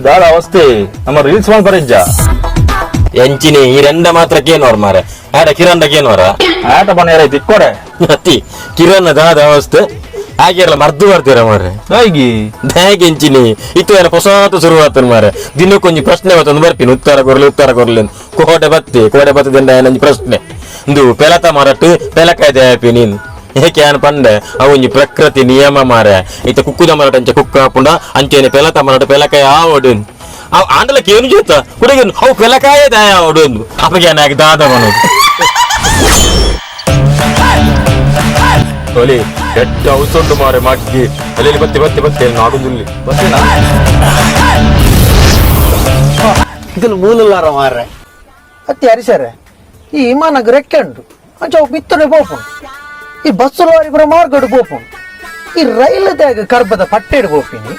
ದಾದ ಅವಸ್ಥೆ ನಮ್ಮ ರೀಲ್ಸ್ ಮಲ್ಪರೆಜ್ಜ. ಎಂಚಿನಿ ಈ ರೆಂಡ ಮಾತ್ರ ಕೇನೋರ್ ಮಾರೆ, ಆಡ ಕಿರಂಡ ಕೇನೋರ. ಆಟ ಬಣ್ಣ ತಿಕ್ಕೊಡೆ. ಅತಿ ಕಿರಣ ದಾದ ಅವಸ್ಥೆ ಹಾಗೆಲ್ಲ ಮರ್ದು ಬರ್ತೀರ ಮಾರೆ. ಹೇಗಿ? ಹೇಗೆ ಎಂಚಿನಿ ಇತ್ತು ಏನ ಹೊಸಾತು ಶುರುವಾತನ ಮಾರೆ. ದಿನಕ್ಕೊಂಜಿ ಪ್ರಶ್ನೆ ಬತ್ತೊಂದು ಬರ್ತೀನಿ, ಉತ್ತರ ಕೊರ್ಲಿ, ಉತ್ತರ ಕೊರ್ಲಿ ಅಂತ. ಕೋಟೆ ಬತ್ತಿ ಕೋಟೆ ಬತ್ತದಿಂದ ಏನೊಂಜಿ ಪ್ರಶ್ನೆ ಇಂದು, ಪೆಲತ ಮರಟ್ಟು ಪೆಲಕಾಯ್ದೆ ಆಪಿ ನೀನು ಏಕೆ ಏನ್ ಪಂಡೆ? ಅವೊಂಜಿ ಪ್ರಕೃತಿ ನಿಯಮ ಮಾರೆ. ಇತ್ತ ಕುಕ್ಕುದ ಮರಟ ಅಂಚೆ ಕುಕ್ಕ ಹಾಪುಂಡ ಅಂಚೆನೆ ಪೆಲತ ಮರಟ ಪೆಲಕಾಯಿ ಆವಡು. ಅವ್ ಆಂಡಲಕ್ಕೆ ಏನು ಜೊತ ಕುಡಿಗೆ ಅವು ಪೆಲಕಾಯೇ ದಾಯ ಆವಡು ಎಂದು ಅಪ್ಪಗೆ ಏನಾಗಿ ದಾದ ಮನೋದು ಒಲಿ ಕೆಟ್ಟ ಅವಸೊಂಡು ಮಾರೆ ಮಗ್ಗಿ ಅಲ್ಲಿ ಬತ್ತಿ ಬತ್ತಿ ಬತ್ತಿ ನಾಡುದುಲ್ಲಿ. ಇದನ್ನು ಮೂಲಲ್ಲಾರ ಮಾರ್ರೆ. ಅತ್ತಿ ಹರಿಸರೆ, ಈ ವಿಮಾನಗ್ ರೆಕ್ಕೆ ಉಂಟು, ಅಂಚ ಅವು ಬಿತ್ತನೆ ಪೋಪುಂಡು. ಈ ಬಸ್ಸು ಲಾರಿ ಪೂರ ಮಾರ್ಗಡ್ ಪೋಪುಂಡು. ಈ ರೈಲು ದಾಗ ಕರ್ಬದ ಪಟ್ಟೆಡ್ ಪೋಪಿನಿ.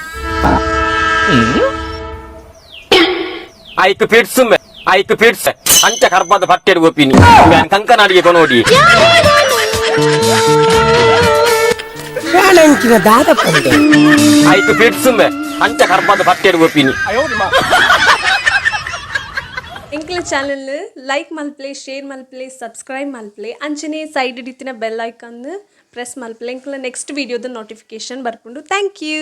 ಐಕ್ ಫಿಟ್ಸ್ ಐಕ್ ಫಿಟ್ಸ್ ಅಂಚ ಕರ್ಬದ ಪಟ್ಟೆಡ್ ಗೋಪಿನಿ ಕಂಕನಾಡಿಗೆ ಕೊನೋಡಿ. ಅಂಚಿನ ದಾದ ಪಂಡೆ? ಐಕ್ ಫಿಟ್ಸ್ ಅಂಚ ಕರ್ಬದ ಪಟ್ಟೆಡ್ ಗೋಪಿನಿ. ಎಂಕ್ಲ ಚಾನಲ್ ಲೈಕ್ ಮಲ್ಪ್ಲೆ, ಶೇರ್ ಮಲ್ಪ್ಲೆ, ಸಬ್ಸ್ಕ್ರೈಬ್ ಮಲ್ಪ್ಲೆ. ಅಂಚನೆ ಸೈಡ್ ಇತ್ತಿನ ಬೆಲ್ ಐಕನ್ ಪ್ರೆಸ್ ಮಲ್ಪ್ಲೆ. ಎಂಕ್ಲ ನೆಕ್ಸ್ಟ್ ವಿಡಿಯೋದ ನೋಟಿಫಿಕೇಶನ್ ಬರ್ಪುಂಡು. Thank you.